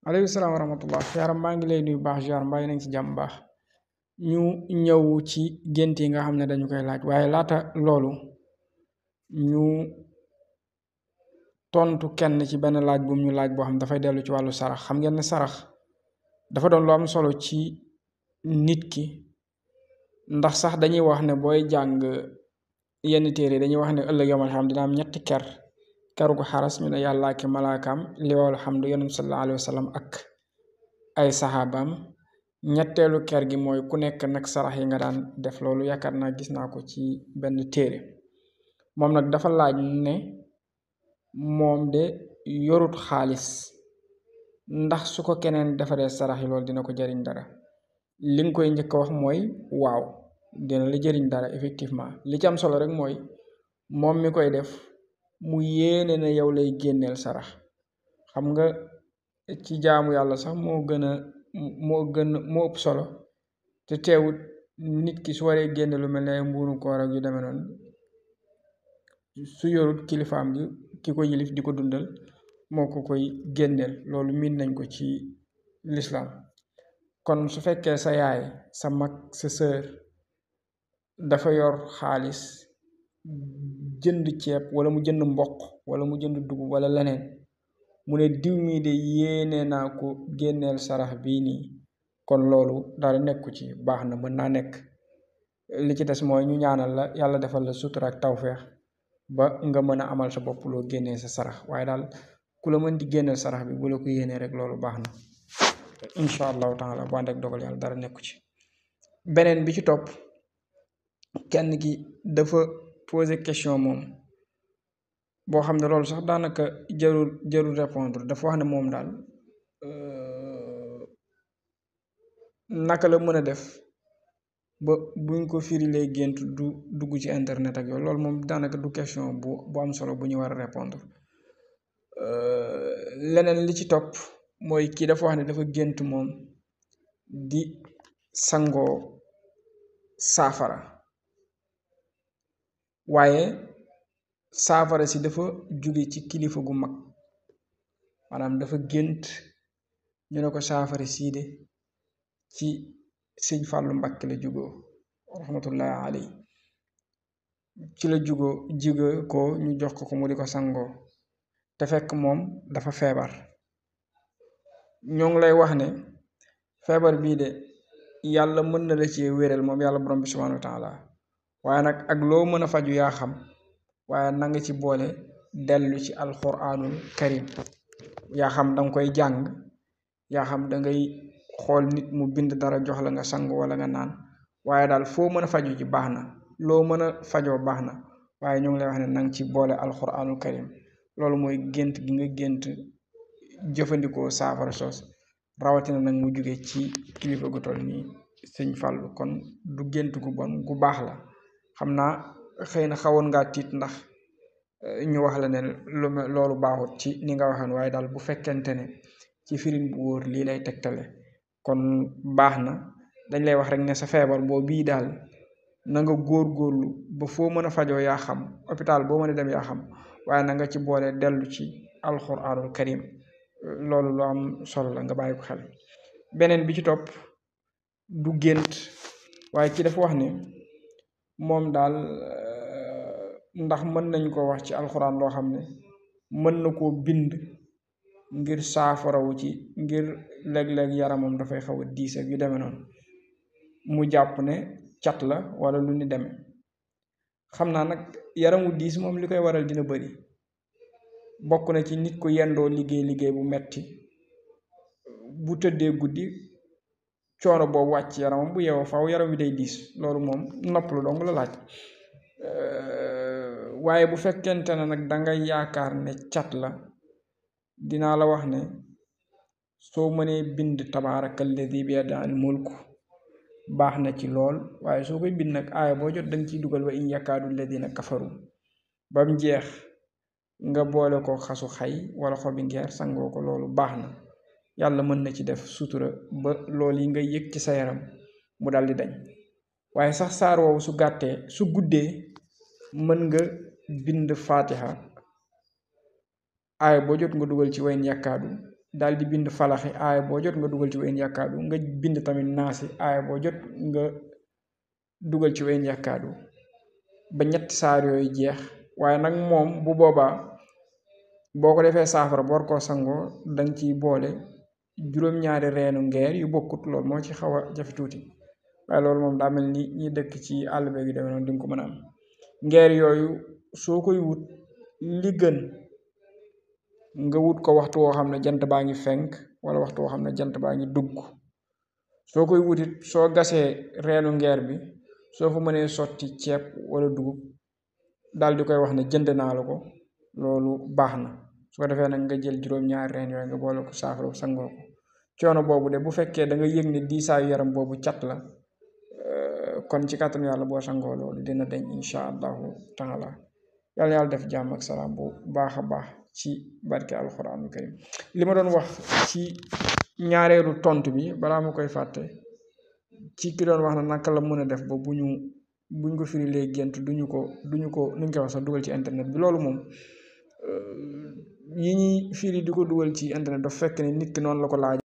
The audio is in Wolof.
aleykum salaam wa rahmatullah yaram maa ngi lay nuyu baax jaar mbaa nañ ci jàmm baax ñu ñëw ci gént yi nga xam ne dañu koy laaj waaye laata loolu ñu tontu kenn ci benn laaj bu ñu laaj boo xam dafay dellu ci wàllu sarax xam ngeen ne sarax dafa doon lu am solo ci nit ki ndax sax dañuy wax ne booy jàng yenn téere dañuy wax ne ëllëg yomal xam dina am ñetti keru gu xaras ñu ne yàlla ak malaakaam liwal hamdu yonent sallallahu alayhi wa sallam ak ay saxaabaam ñetteelu ker gi mooy ku nekk nag sarax yi nga daan def loolu yaakaar naa gis naa ko ci benn téere moom nag dafa laaj ne moom de yorut xaalis ndax su ko keneen defaree sarax yi loolu dina ko jariñ dara li nga koy njëkk a wax mooy waaw dina la jëriñ dara effectivement li ci am solo rek mooy moom mi koy def mu yéene na yow lay génneel sarax xam nga ci jaamu yàlla sax moo ëpp solo te teewut nit ki su waree génne lu mel ne mbuuru koor ak yu demee noonu su yorut kilifaam gi ki ko yilif di ko dundal moo ko koy génneel loolu miin nañ ko ci lislaam kon su fekkee sa yaay sa mag sa sœur dafa yor xaalis jënd ceeb wala mu jënd mboq wala mu jënd dugub wala leneen mu ne diw mii de yéene naa ko génneel sarax bii nii kon loolu dara nekku ci baax na mën naa nekk li ci des mooy ñu ñaanal la yàlla defal la sutura ak tawfeex ba nga mën a amal sa bopp loo génnee sa sarax waaye daal ku la mën di génneel sarax bi bu la ko yéenee rek loolu baax na incha allahu taala bu ànd ak dogal yàlla dara nekku ci beneen bi ci topp kenn ki dafa poser question moom boo xam ne loolu sax daanaka jarul répondre dafa wax ne moom daal naka la mën a def ba buñ ko firilee gént du dugg ci internet ak yooyu loolu moom daanaka du question bu am solo bu ñu war a répondre leneen li ci topp mooy kii dafa wax ne dafa gént moom di sangoo saafara waaye saafara si dafa jóge ci kilifa gu mag maanaam dafa gént ñu ne ko saafara sii de ci sëñ Fàllu Mbàkke la jugoo rahmatullahi alay ci la jugoo ko ñu jox ko mu di ko sangoo te fekk moom dafa feebar ñoo ngi lay wax ne feebar bii de yàlla mën na la ci wéral moom yàlla borom bi subhanahu wa taala waaye nag ak loo mën a faju yaa xam waaye na nga ci boole dellu ci alquranul karim yaa xam danga koy jàng yaa xam dangay xool nit mu bind dara jox la nga sang wala nga naan waaye daal foo mën a faju ci baax na loo mën a fajoo baax na waaye ñoo ngi lay wax ne nanga ci boole alquranul karim loolu mooy gént gi nga gént jëfandikoo saafara soos rawatina nag mu jóge ci kilifa gu toll nii sëñ Fàllu kon du gént gu bon gu baax la xam naa xëy na xawoon ngaa tiit ndax ñu wax la ne loolu baaxut ci ni nga waxoon waaye daal bu fekkente ne ci firin bu wóor lii lay tegtale kon baax na dañ lay wax rek ne sa feebar boo bii daal na nga góorgóorlu ba foo mën a fajoo yaa xam hôpital boo mën a dem yaa xam waaye na nga ci boole dellu ci alquranul karim loolu lu am solo la nga bàyyi ko xel beneen bi ci topp du gént waaye ci dafa wax ne moom daal ndax mën nañ ko wax ci alxuraan loo xam ne mën na koo bind ngir saafarawu ci ngir léeg-léeg yaramam dafay xaw a diis ak yu demee noonu mu jàpp ne cat la wala lu ni demee xam naa nag yaramu diis moom li koy waral dina bari bokk na ci nit ku yendoo liggéey bu metti bu tëddee guddi coono boobu wàcc yaramam bu yeewoo faw yaram wi day diis loolu moom noppalu dong la laaj waaye bu fekkente ne nag dangay yaakaar ne cat la dinaa la wax ne soo mënee bind tabaaraka alladi bi yadihi al mulku baax na ci lool waaye soo koy bind nag aaya boo jot danga ciy dugal wa in yakaadu alladina kafaru bam jeex nga boole ko xasu xay wala xobi ngeer sangoo ko loolu baax na yàlla mën na ci def sutura ba loolu yi nga yëg ci sa yaram mu daldi dañ waaye sax saar woowu su guddee mën nga bind fatiha aaya boo jot nga dugal ci wayn yàkkaadu daal di bind falaxi aaya boo jot nga dugal ci wa in yakaadu nga bind tamit naasi aaya boo jot nga dugal ci wa in yakaadu ba ñetti saar yooyu jeex waaye nag moom bu boobaa boo ko defee saafara boor koo sangoo danga ciy boole juróom-ñaari reenu ngeer yu bokkut loolu moo ci xaw a jafe tuuti waaye loolu moom daa mel ni ñi dëkk ci àll beeg yu demee noonu di nga ko mën a am ngeer yooyu soo koy wut li gën nga wut ko waxtu woo xam ne jant baa ngi fenk wala waxtu woo xam ne jant baa ngi dugg soo koy wutit soo gasee reenu ngeer bi soo fa mënee sotti ceeb wala dugub daal di koy wax ne jënd naa la ko loolu baax na su ko defee nag nga jël juróom-ñaari reen yooyu nga boole ko saafara sangoo ko coono boobu de bu fekkee da nga yëg ne diisaayu yaram boobu cat la kon ci kàttanu yàlla boo sangoo loolu dina deñ incha allahu taala yàlla yàlla def jàmm ak salaam bu baax a baax ci barke alxuraanu karim li ma doon wax ci ñaareelu tontu bi balaa ma koy fàtte ci ki doon wax na naka la mën a def ba buñ ko firilee gént duñu ko nuñ koy wax sax dugal ci internet bi loolu moom yi ñuy firi di ko dugal ci internet dafa fekk ne nit ki noonu la ko laaj